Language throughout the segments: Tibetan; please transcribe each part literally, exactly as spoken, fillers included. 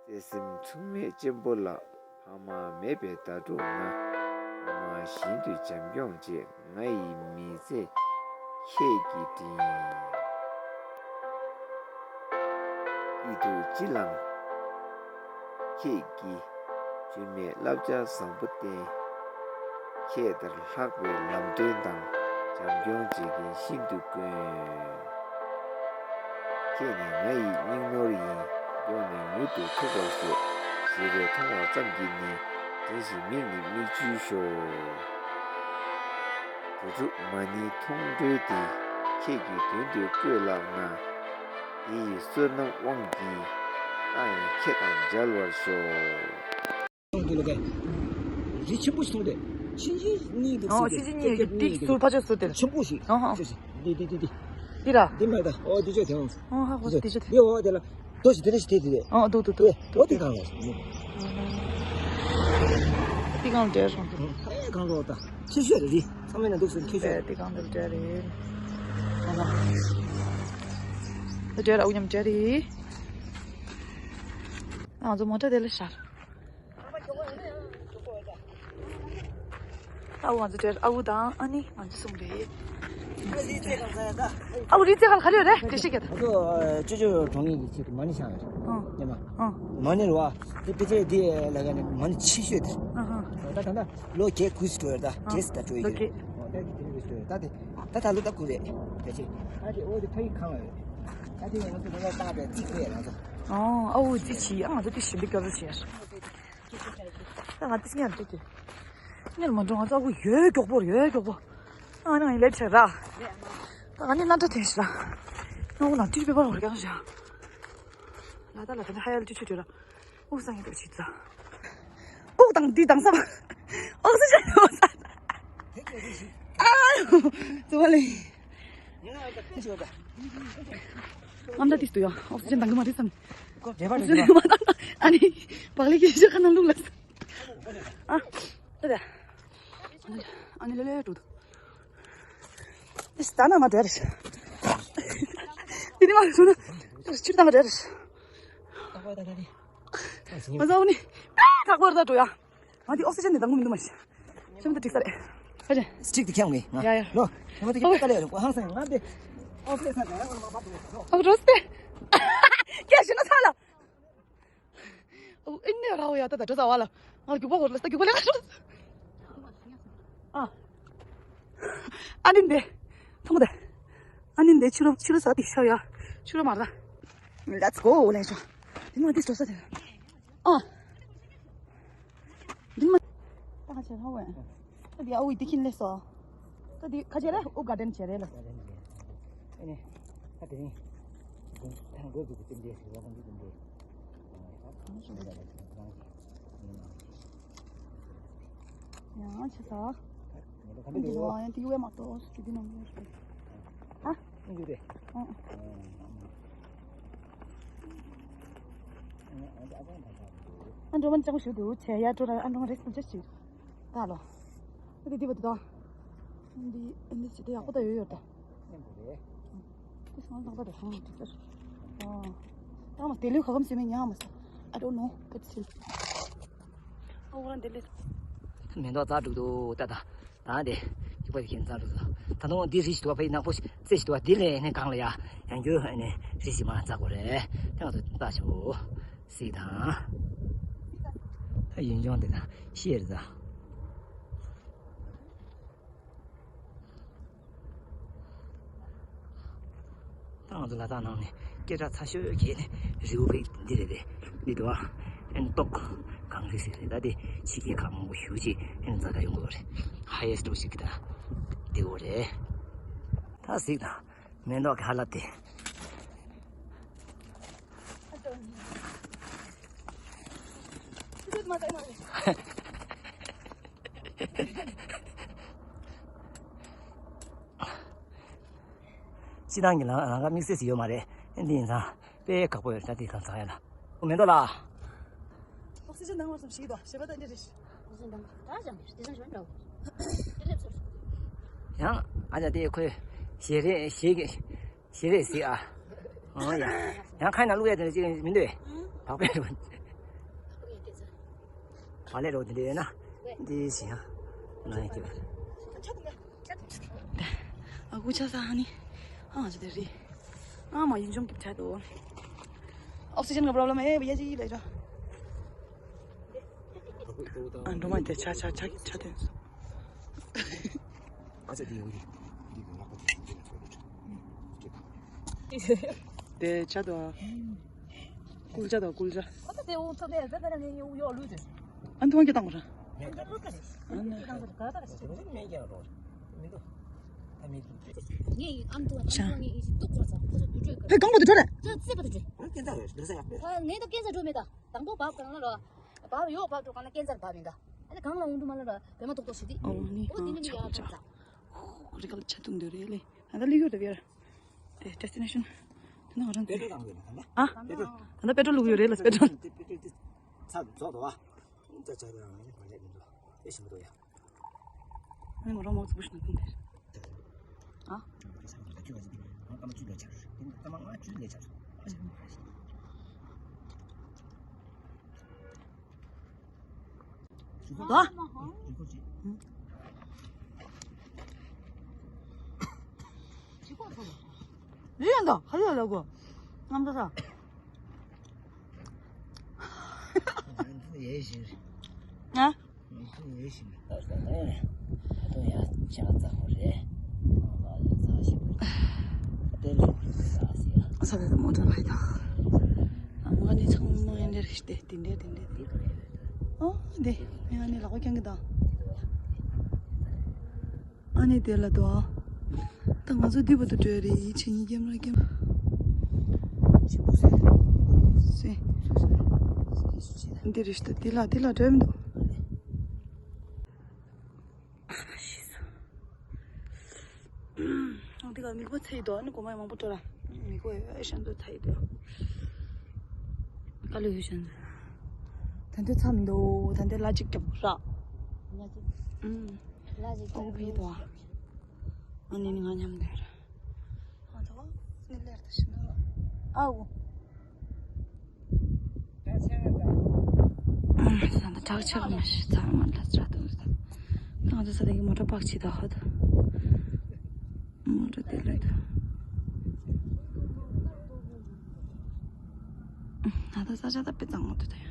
བརྩེ་སེམས་མཚུངས་མེད་ཅན་པོ་ལགས། ཕ་མ་མེད་པའི་ཟླ་གྲོགས་ང་། ཕ་མ་བཞིན་དུ་བྱམས་སྐྱོང་བྱེད། ང་ཡི་མི་ཚེ་ཁྱེད་ཀྱིས་འདྲེན། སྐྱིད་སྡུག་ཅི་བླངས་ཁྱེད་ཀྱིས། འཆུན་མེད་བསླབ་བྱ་བཟང་པོ་བསྟན། ཁྱེད་ལྟར་ལྷག་པའི་ལམ་སྟོན་དང་། བྱམས་སྐྱོང་བྱེད་མཁན་ཤིན་ཏུ་དཀོན། ཁྱེད་ནི་ང་ཡི་སྙིང་ནོར་ཡིན། ཡོང་ནས་མྱུར་དུ་ཐུག་པར་ཤོག། ཞེས་པའི་མཐོང་བ་ཙམ་གྱིས་ནི། དྲན་ཞིང་མིག་ནི་མིག་ཆུའི་ཤོག། བུ་ཕྲུག་མ་ཎི་མཐོང་གྲོལ་དེ། ཁྱེད་ཀྱི་མདུན་དུ་བཀོད་ལགས་ན། དེ་ཡི་བསོད་ནམས་དབང་གིས། ད་ཡང་ཁྱེད་དང་མཇལ་བར་ཤོག། འདི་ལ་ག་རི་ཆེན་པོ་ཞིག་མཐོང་དེ། ཆིན་ཆིན་གཉིས་འདུག་ཨོ་ཟེར་ཆིན་ཆིན་གཉིས་ཀྱི་ཏིག་ཟུར་ཕ་ཆོས་ཟུར་དེ་ལ། ཆེན་པོ་ཞིག་ཨོ་ཧ། ཆོས་ཞིག་འདི་འདི་འདི་འདི། འདི་ར། འདི་མ་ད་ཨོ་འདི་ཆོས་དེ་ཨོ། ཨོ་ཧ་ཧོ་འདི་ཆོས་དེ། འདི་ཨོ་དེ་ལ། དོ་ཞིག་དེ་ལ་ཞིག་དེ་དེ་དེ། ཨོ་འདུག་འདུག་འདུག་འདུག་ཨོ་དེ་གང་ལ་ཞིག་འདི་གང་འདྲ་སོང་། ཨེ་གང་ལོ་ད། ཆེ་ཤོས་རེད། ཚང་མས་ན་འདུག་ཟེར་ཆེ་ཤོས། དེ་གང་འདྲ་འདྲ་རེད། ཨ་ཧ། འདྲ་ར་འུ་མཉམ་འདྲ་རེད། ང་ཚོ་མོ་ཊ་དེ་ལ་ཤར། ཨ་བུ་ང་ཚོ་དེར་ཨ་བུ་དང་ཨ་ནི་ང་ཚོ་གསུམ་རེད། ཨ་བུ་རི་རྩེ་ཁ་ཁ་ལེ་རེད་དེ་ཤེས་ཀྱི། ང་ཚོ་ཅོ་ཅོ་གྲོང་ཡིག་གི་ཆེད་དུ་མ་ཎི་བཞེངས་ཡོད་རེད། ཨང་། ཉི་མ། ཨང་། མ་ཎི་རེད་བ། དེ་དཔེ་ཆ་འདི་ལ་ཡ་ནི་མ་ཎི་ཆེ་ཤོས་དེ་རེད། ཨ་ཧ། ད་ད་ད་ལོ་བརྒྱད་དགུ་ཞིག་འགྲོ་ཡོད་ད། ཨ། བརྒྱད་ཙམ་ད་འགྲོ་ཡི་ལོ་ཡོད་རེད། བརྒྱད། ཨོ་ད་དེ་དེ་ནི་དགུ་ཞིག་འགྲོ་ཡོད་ད། དེ་ད་ད་ལོ་ད་དགུ་རེད་ཕལ་ཆེར། ད་དེ་ཨོ་དེ་ཕ་ཡུལ་ཁང་བ་རེད། ད་དེ་ང་ཚོ་ད་ལོ་བཏང་བའི་རྩིས་རེད་ང་ཚོ། ཨོ་ཨ་བུ་རྩིས་ཆེ་ཡ། ང་ཚོ་དེ་ཞིམ་པའི་སྐྱོ་རོ་བྱས། ད་ང་ཏིས་ཉལ་འདུག་གི། ཉལ་མ་འགྲོ། ང་ཚོ་ཨ་ཁུ་ཡོད་མགྱོགས་པོར་ཡོད་མགྱོགས་པོ། ཨ་ནི་ང་ཡི་ལེབ་ཆེ་ར། ད་ང་ནི་སྣ་ཁྲ་དེ་ཞིག་ར། ང་འུ་ལ་ཏིས་པེ་པར་བར་ཀྱང་ཞག་ལ་ད་ལ་ད་ནི་ཧ་ཡལ་ཅི་ཆུ་དུ་ར། ཨུ་སང་ཡི་དུ་ཆི་ཙ། ཨུ་དང་འདི་དང་ས་མ། ཨོག་སི་ཅན་ཨོག་ས། ཨ། ཙི་བ་ལེ། ཨམ་ད་ཏིས་དུ་ཡ། ཨོག་སི་ཅན་དང་གི་མ་རེད་སམ། ཨོག་སི་ཅན་མ་དང་། ཨ་ནི། བག་ལེབ་ཀྱི་ཤ་ཁ་ནང་བླུགས་ལ། ཨ། ད་ད། ཨ་ནི་ལེ་ལེ་འགྲོ་འདུག་ཨིས་ད་ན་མ་འདྲ་རེད། དེ་ནི་མ་རེད་སོང་ན། ཕྱིར་བཏང་འདྲ་རེད། ང་ཚོ་ནི། ད་ཁག་པར་ད་འགྲོ་ཡ། ང་དེ་ཨོག་སི་ཅན་ནི་དང་པོ་མི་འདུག་མ་ཤི། སེམས་ད་འགྲིག་ས་རེད། ཁ་ཅན། སི་ཊིག་ཏུ་ཁྱེར་ངེས་ང་། ཡ་ཡ། ལོ། ཁྱེད་མ་ཐུག་ཨོ། ག་ལེ་རེད་ཧང་སང་ང་དེ། ཨོག་སི་ཅན་ནི་ང་མ་པ་འགྲོ། ཨོག་སི་ཅན། སྐད་ཤེས་ན་ཚ་ལ། ཨོ་ཨིན་ནས་ར་འོ་ཡ་ད་ད་འགྲོ་ས་བ་ལ། ང་རྒྱུག་པ་འོར་ལ་ད་རྒྱུག་པ་ལས་ཀ་འགྲོ། ཨ། ཨ་ནི་འདི། མཐོང་དེ། ཨ་ནི་འདི་ཕྱི་རོ་ཕྱི་རོ་ས་དེ་ཤ་ཡ། ཕྱི་རོ་མ་ར། Let's go ལེ་ཤོ། དེ་ནི་དེ་འགྲོ་ས་དེ། ཨ། འདི་མ། ད་ཁ་ཆེ་ཧ་ཝེ། ད་འདི་ཨ་ཝི་འདི་ཁྱིན་ལེ་སོ། ད་འདི་ཁ་ཆེ་རེ་ཨུ་ག་ཌེན་ཆེ་རེ་ལ། ཨ་ནི། ད་དེ་རིང་། ཐང་གོ་དུ་གི་ཏིན་དེ་ཞིག་ལ་ཁོང་གི་ཏིན་དེ། ཡང་ཆེ་ས། འདི་ལ་ཡང་དེ་ཡོད་མ་གཏོགས་དེ་དེ་ནང་ཡོད་རེད། ཨ། ཨ་འདི་དེ། ཨ། ཨ་འགྲོ་མ་ཅང་ཞུ་དུ་ཆེ་ཡ་འགྲོ་ར། ཨ་འགྲོ་མ་རེས་མ་ཅི་ཞིག་ད་ལོ། ཨ་དེ་དེ་བ་དེ་ད། འདི་ཨ་འདི་ཅི་དེ་ཡག་པོ་ད་ཡོད་ཡོད་ད། དེ་སང་ལྟག་པ་དེ་ཧང་དེ་ལྟར། ཨོ། ད་མ་དེ་ལུས་ཁ་ཁམ་སེ་མེ་ཉག་མ་ས། I don't know. That's it. ཨོ་རང་དེ་ལས། མེ་ཏོག་རྩ་དྲུག་ཏུ་ད་ད། ད་དེ། ཡུག་པ་དེ་ཁྱེད་རྩ་དྲུག་ཏུ། ད་དུང་འདི་རི་ཞིག་འདུག་བ། ཕ་ཡི་ནག་པོ་ཞིག་རྩེ་ཞིག་འདུག་བ། འདི་ལས་ནས་གང་ལ་ཡ། ཡང་རྒྱུ་ནས་རི་ཞིག་མ་རྩ་དགོས་རེད། དེ་ང་ཚོ་ལྟ་ཞོ། སྲིད་དང་། ད་ཡུན་ལྗོངས་དེ་དང་ཤེས་རེད་ད། ད་ང་ཚོ་ལ་དྭགས་ནང་ནས་སྐད་གྲགས་ཚ་ཤོས་ཀྱི་རི་བོ་པིག་འདི་རེད་དེ། འདི་འདུག་ཨ། ཨན་ཏོག་གངས་རི་ཟེར་རེད། ད་དེ་ཕྱི་རྒྱལ་ཁག་མང་པོ་ཞེ་ཅིག་ཨན་འཛེག་ག་ཡོང་གི་ཡོད་རེད། ཧའེ་ཨེ་སི་ཊི་འདྲ་བོ་ཞིག་གི་ད་འདི་འོ་རེད། ད་གཟིགས་དང་། མེ་ཏོག་གི་ཧ་ལབ་དེ། སྤྱིར་བཏང་གི་ལམ་ཁ་དམིགས་བསལ་ཞིག་ཡོད་མ་རེད། འདི་ཡིན་ཙང་དཔེ་ཁག་པོ་ཡོད་རེད། ད་འདི་གང་ཚང་ཡ་ལ། ཨོ་མེ་ཏོག་ལགས། ཨོག་སི་ཇན་འདང་བར་སོང་ཞིག་དོ་ཞེས་པ་ད་འདི་རེད། ཨོག་སི་ཇན་འདང་བར་ད་ཅང་མེད་དེ་ཅང་ཞོན་འདྲ་བོ། ཡང་ཨ་ཅག་དེ་ཁོས་ཞེ་རེད་ཞེ་གི་ཞེ་རེད་ཟིག་ཨ། ཨོ་ཡ། ཡང་ཁ་ནང་བླུག་ཡ་དེ་ཅིག་མི་འདུག་བག་པས་འགྲོ། མ་ལས་རོགས་འདི་འདྲ་ཡོད་ན། འདི་ཞིག་ཡང་། ང་ཡང་སྐྱིད་པ། ཨ་ཁུ་ཆ་ས་ཧ་ནི། ཨ་ཅི་དེ་རེད། ཨ་མ་ཡིན་ཅུང་སྐྱིད་ཆ་དོ། ཨོག་སི་ཇན་གི་པྲོབ་ལེམ་ཨེ་བ་ཡ་ཅི་ལས་ར། ཨ་འགྲོ་མ་དེ་ཆ་ཆ་ཆ་ཆ་དེ། ཨ་ཅག་དེ་ཡོང་གི་དེ་ཆ་དོ། ཀུལ་ཅ་དང་ཀུལ་ཅ། ཁོ་ད་དེ་འུ་ཚོ་དེ་ད་ད་ངས་ཡོ་ཡོ་ལུས་དེ། ཨ་འདུག་གི་བཏང་བ་ར། ཨ་ནི། ངས་ཨ་འདུག་ཨ་འདུག་ངས་ཡིན་སྡུག་བྱུང་ཚར་ཁོ་ཚོ་བུ་ཕྲུག་གི། ཕེ་གང་པོ་དུ་འགྲོ་རེད། ད་རྩེད་པ་དུ་འགྲོ། ངས་ད་སྐད་ཆ་འགྲོ་མེད་ད། དང་པོ་བབ་གང་ལ་ར། བབ་ཡོ་བབ་འགྲོ་གང་ལ་སྐད་ཆ་བབ་མེད་ད། ཨ་ནི་གང་ལ་འུ་འདུག་མ་ལ་ར་བེ་མ་ཏོག་ཏོག་ཞིག་དེ། ཨོ་ནི་ཨོ་དེ་ནི་མི་ཡག་ཆགས་ད། རི་ཁ་ལ་ཆ་ཐུང་འདོད་རེད་ལེ། ད་ལྟ་ལི་ཡོད་ད་བེར། དེ་ཌེ་སི་ཊི་ནེ་ཤན། དེ་ན་རང་པེ་ཏྲོལ་བཏང་དགོས་ན་ད་ལྟ། ཨ། པེ་ཏྲོལ། ད་ལྟ་པེ་ཏྲོལ་བླུག་ཡོད་རེད་ལ་པེ་ཏྲོལ། པེ་ཏྲོལ་དེ་ཚ་རྫོགས་འདུག་ཨ། ད་ཆ་རང་ཡིན་པ་རེད་མི་འདུག་ཨེ་ཤི་མི་འདུག་ཡ། ཨ་ནི་ང་རང་མོག་ཙི་བུ་ཤི་ན་ཐུང་དེ། ཨ། ལོ། ལུས་ཡོད་འདུག་ཁ་ལུས་ལ་གོ། རྣམ་ཐར་ས། ཨ། ས་ལ་མོ་ཊ་ལ་ཡ། ཨ་མ་ནི་ཚང་མ་ཡང་འདྲ་རེད་དེ་དེ་འདྲ་དེ་འདྲ་དེ། ཨོ་དེ་ངས་ཨ་ནི་ལག་པ་བརྐྱང་གི་དང་། ཨ་ནི་དེ་ལ་དོ། ད་ང་ཚོ་འདི་བར་དུ་འགྲོ་ཡ་རེད་ཡིད་ཆེས་ཉིད་ཀེམ་ར་ཀེམ། སེ། འདི་རེད་ཤི་ད་དེ་ལ་དེ་ལ་འགྲོ་མི་འདུག་ཨ་ཤི་སོང་། འདི་ག་མིག་པ་ཚེ་ཡི་དོ་ཨ་ནི་གོ་མ་ཡ་མང་པོ་འགྲོ་ར། མིག་པ་ཡ་ཤན་དུ་ཚེ་ཡི་དོ། ཀ་ལུ་ཡུ་ཤན། ད་འདི་ཚ་མི་འདུག་ད་འདི་ལ་ཅིག་རྒྱབ་ར། ལ་ཅིག་ཨུམ། ལ་ཅིག་ཨོ་ཕི་དོ། ཨ་ནི་ནི་ང་མཉམ་འདོད་ར། ཨ་དོ། ནི་ལེར་དུ་ཤི་ན་ལ། ཨའོ། ད་ཆ་ང་ད། ཨ་ད་དྲག་ཆག་མ་ཤི་ཚ་མ་ལ་ཚ་དང་ད། ང་ཚོ་ས་དེ་གི་མོ་ཊ་པག་ཆི་ད་ཧོ་ད། མོ་ཊ་དེ་ལ་ད། ད་ད་ས་ཆ་ད་པེ་ཙང་མོ་ཊ་ད་ཡ།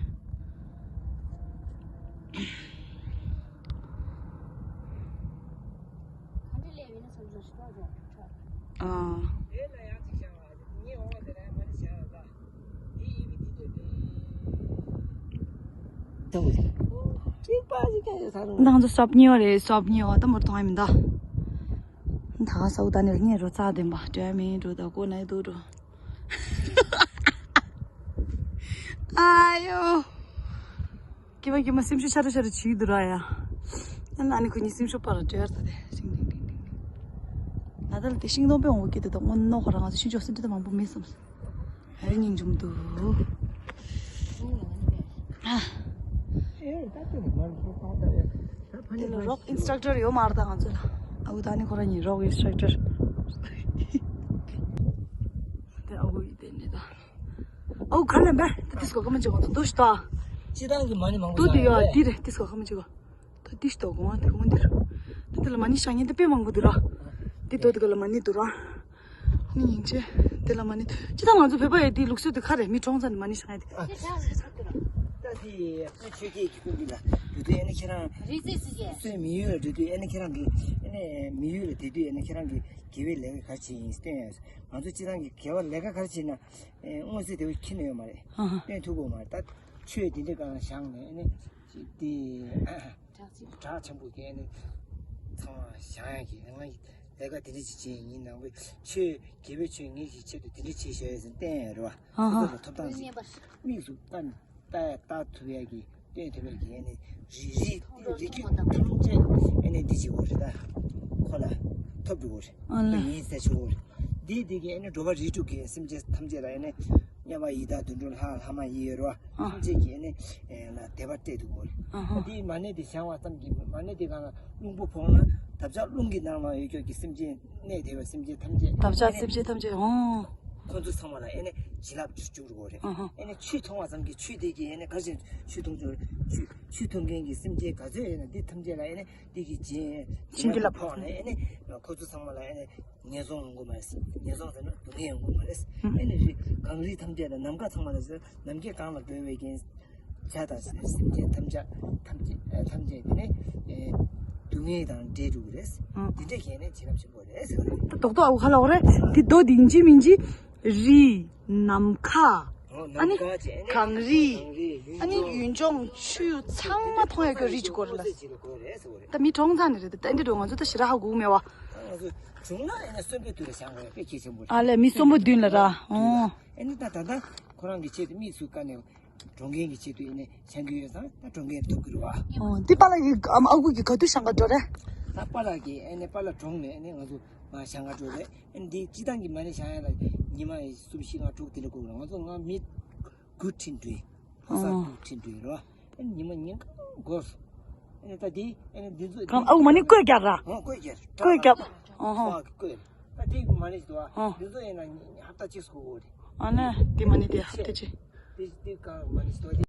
ཨ། ང་ཚོ་སོབ་ཉི་བ་རེད་སོབ་ཉི་བ་ད་མོར་གཏོང་ཡ་མིན་ད། ད་ས་འུ་ད་ནི་ངས་རོ་ཙག་ལྡན་པ་འདྲ་མིན་འགྲོ་ད་ཀོ་ན་ཡི་དུ་འགྲོ། ཨ་ཡོ། སྐྱེ་བ་སྐྱེ་མ་སེམས་ཤུགས་ཤ་རུ་ཤ་རུ་བྱེད་ཀྱི་འདུག་ར་ཡ། ཨ་ནི་ཁོ་གཉིས་སེམས་ཤུགས་པར་བྲལ་ད་དེ་ཤིང་ཏིང་ཏིང་ཏིང་ཏིང་། ད་ལྟ་ལ་དེ་ཤིང་སྡོང་པའི་འོང་བ་སྐྱེ་དེ་དང་སྔོན་ནོ་ཁོ་རང་ང་ཚོ་ཤིང་ཆོག་སེམས་ཁྲལ་མང་པོ་མེད་བསམ། ཧེ་སྙིང་རྗེ་མོ་འདུག་ཨ། དེ་ལ་རོག་ཨིན་སི་ཊྲག་ཊར་ཡོད་མ་རེད་ད་ང་ཚོ་ལ། ཨ་ཁུ་ད་ནི་ཁོ་རང་གཉིས་རོག་ཨིན་སི་ཊྲག་ཊར། དེ་ཨ་ཁུ་ཡི་དེ་ནི་ད། ཨོ་ག་ལ་འབད། ཏིས་ཀོ་ཁ་མ་ཅིག་གོ་འདུག་ཤི་ཏོ། སྤྱི་བཏང་གི་མ་ཎི་མང་པོ་ཏོ་དེ་ཡོད་ཡ་དེ་རེད་ཏིས་ཀོ་ཁ་མ་ཅིག་གོ་ཏོ་ཏིས་ཏོ་གོ་ང་དེ་གོ་འདིར། ཏོ་དེ་ལ་མ་ཎི་ཤ་ཉེ་དེ་དཔེ་མང་པོ་འདུག་ར། དེ་ཏོ་དེ་ག་ལ་མ་ཎི་འདུག་ར། ནི་ཡིན་ཅེ། དེ་ལ་མ་ཎི་སྤྱི་བཏང་ང་ཚོ་བོད་པ་ཡི་དེ་ལུགས་སྲོལ་དེ་ཁ་རེད་མི་གྲོངས་ཚར་ནི་མ་ཎི་ཤ་ཉེ་དེ། ད་དེ་ཆོས་སྐྱེས་ཀྱི་ཀུན་འདུག་ལ། དུས་དུས་ཨེ་ནི་ཁྱེད་རང་། རེད་ཟེར་ཟེར་གྱི། སོའི་མི་ཡུལ་ལ་འགྲོ་དུས་ཨེ་ནི་ཁྱེད་རང་གི་ཨེ་ནི་མི་ཡུལ་ལ་བསྡད་དུས་ཨེ་ནི་ཁྱེད་རང་གི་དགེ་བའི་ལས་ཀ་ག་རེ་བྱེད་ཡིན་སྟོན་ཡ། ང་ཚོ་སྤྱི་བཏང་གི་དགེ་བ་ལས་ཀ་ག་རེ་བྱེད་ན། ཨེ་མངོན་གསལ་དོད་པོ་ཁྱེར་ནས་ཡོད་མ་རེད། ཨ་ཧ། སྟོན་ཐུབ་ཀྱི་ཡོད་མ་རེད་ད། ཆོས་འདི་འདྲ་གང་བཞག་ནས་ཨེ་ནི་ཅིག་དེ་བྲག་ཆེན་པོ་གས་ཨེ་ནི་ཚང་མ་བཞེངས་ཡ་གི་ང་ཡི་ལས་ཀ་དེ་འདྲ་ཅིག་བྱེད་ཡིན་ནང་པའི་ཆོས་དགེ་བའི་ཆོས་ངེད་ཀྱི་ཆེད་དུ་དེ་འདྲ་བྱེད་ཤོག་ཡ་ཟེར་བསྟན་ཡ་རེད་བ། ཨ་ཧ། སོ་སོ་ལ་ཐོབ་ཐང་ཅིག་དམིགས་སུ་བཀར་ནས་ལྟ་ཡ་ལྟ་ཐུབ་ཡ་གི་སྟོན་ཐུབ་ཡ་གི་ཨེ་ནི་རིགས་རིགས་རིགས་རྒྱུད་ཐམས་ཅད་ཨེ་ནི་འདི་བྱེད་དགོས་རེད་ད། ཁོ་ལ་ཐོབ་འགྲོ་དགོས་རེད། ཨ་ལ། ངེས་གསལ་ཆོག་གོ། འདི་འདི་གི་ཨེ་ནི་འགྲོ་བ་རིགས་དྲུག་གི་སེམས་ཅན་ཐམས་ཅད་ལ་ཨེ་ནི་དམྱལ་བ་ཡི་དྭགས་དུད་འགྲོ་ལྷ་ལྷ་མ་ཡིན་ཡོད་རོ། ཨ། ཐམས་ཅད་ཀྱི་ཨེ་ནི་ཨེ་ལ་དད་པ་སྤྲད་འདུག་གོ། ཨ་ཧ། འདིའི་མ་ཎི་འདི་བཞེངས་པ་ཙམ་གྱིས་མ་ཎི་འདི་གང་ལ་རླུང་བུ་ཕོག་ན་བདག་ཅག་རླུང་གི་ནང་ལ་ཡོད་ཀྱོག་གི་སེམས་ཅན་གནས་བསྡད་པའི་སེམས་ཅན་ཐམས་ཅད་བདག་ཅག་སེམས་ཅན་ཐམས་ཅད་ཨོ། ཁོ་ཚོ་ཚང་མ་ལ་ཨེ་ནི་བྱིན་རླབས་འཇུག་འཇུག་རུ་གོ་རེད། ཨ་ཧ། ཨེ་ནི་ཆོས་མཐོང་བ་ཙམ་གྱིས་ཆོས་དེ་གིས་ཨེ་ནི་ག་ཞིག་ཆོས་མཐོང་ཆོས་ཆོས་ཆོས་མཐོང་མཁན་གྱི་སེམས་ཅན་ག་ཚོད་ཡོད་ན་འདི་ཐམས་ཅད་ལ་ཨེ་ནི་དེ་གི་རྗེས་བྱིན་རླབས་ཕོག་ནས་ཨེ་ནི་ཁོ་ཚོ་ཚང་མ་ལ་ཨེ་ནི་ངན་སོང་ཡོང་གི་མ་རེད། ངན་སོང་ཟེར་ན་སྡུག་བསྔལ་ཡོང་གི་མ་རེད། ཨེ་ནི་རི་གངས་རི་ཐམས་ཅད་ལ་ནམ་མཁའ་ཚང་མ་ལ་ཟེར་ནམ་མཁའི་སྒང་ལ་འགྲོ་བའི་རྐྱེན་བྱ་དང་སེམས་ཅན་ཐམས་ཅད་ཐམས་ཅད་ཨ་ཐམས་ཅད་དེ་ནི་ཨེ་སྡུག་བསྔལ་དང་འདྲེས་འགྲོ་གི་རེད། ཨང་། དེ་འདྲས་ཀྱི་ནི་བྱིན་རླབས་ཆེན་པོ་རེད་ཟེར་བ་རེད། ད་རྡོག་རྡོག་ཨ་ཁུ་ཁ་ལ་འོ་རེད། དེ་རྡོ་དེ་ཡིན་གཅིག་མིན་གཅིག་རི། ནམ་མཁའ། ཨོ། ཨ་ནི་ནམ་མཁའ་བྱས་ཨ་ནི་གངས་རི། གངས་རི། ཨ་ནི་ཡུལ་ལྗོངས། ཡུལ་ལྗོངས་ཆུ་ཚང་མ་མཐོང་ཡ་གི་རི་གཅིག་དགོས་རེད་ལ། ད་མི་གྲོངས་ཚར་ནི་རེད། ད་ལྟ་འདི་འགྲོ་ང་ཚོ་ད་ཞེ་དྲག་ཧ་གོ་གི་མེད་བ། ད་ང་ཚོ་བྱུང་ན་ཨ་ནི་གསོན་པོའི་དུས་ལ་བཞེངས་དགོས་དཔེ་གལ་ཆེན་པོ་རེད། ཨ་ལས་མི་གསོན་པོ་མདུན་ལ་ར། ཨོ། ཨ་ནི་ད་ད་ལྟ་ཁོ་རང་གི་ཆེད་དུ་མི་ཚུར་བཀའ་ནས། གྲོངས་མཁན་གྱི་ཆེད་དུ་ཡིན་ནའི་བྱང་གི་ཡོད་ཙང་ད་གྲོངས་མཁན་ཐུབ་ཀྱི་རེད་བ། ཨོ། འདི་པཱ་ལགས་ཀྱི་ཨ་ཨ་ཁུ་གི་ག་དུས་བྱང་ག་འགྲོ་རེད། ད་པཱ་ལགས་ཀྱི་ཨ་ནི་པཱ་ལགས་གྲོངས་ནས་ཨ་ནི་ང་ཚོ་མ་བྱང་ག་འགྲོ་རེད། ཨ་ནི་འདི་སྤྱི་བཏང་གི་མ་ཎི་བྱང་ཡ་ལ་ཉི་མ་གསུམ་བཞི་ལྔ་དྲུག་དེ་ལ་སྒུག་རེད། ང་ཚོ་ང་མི་དགུ་ཁྲིད་འགྲོ་ཡིན། ཕོ་གསར་ཨོ། དགུ་ཁྲིད་འགྲོ་ཡིན་རེད་བ། ཨ་ནི་ཉི་མ་ཉིན་གང་སྒུག་ཨ་ནི་ད་འདི་ཨ་ནི་འདི་ཚོ་གང་ཨ་ཁུ་མ་ཎི་བཀོད་རྒྱག་ར། ཨོ་བཀོད་རྒྱག་བཀོད་རྒྱག་ཨོ་ཧོ། ཕོ་གི་བཀོད། ད་འདི་མ་ཎི་ཞིག་འདུག་བ། ཨོ། འདི་ཚོ་ཡིན་ན་ཧབ་ཏ་གཅིག་སྒུག་དགོས་རེད། ཨ་ནི་འདི་མ་ཎི་དེ་ཧབ་ཏ་གཅིག་དེ་དེ་གང་མ་ཎི་ཞིག་འདུག་བ།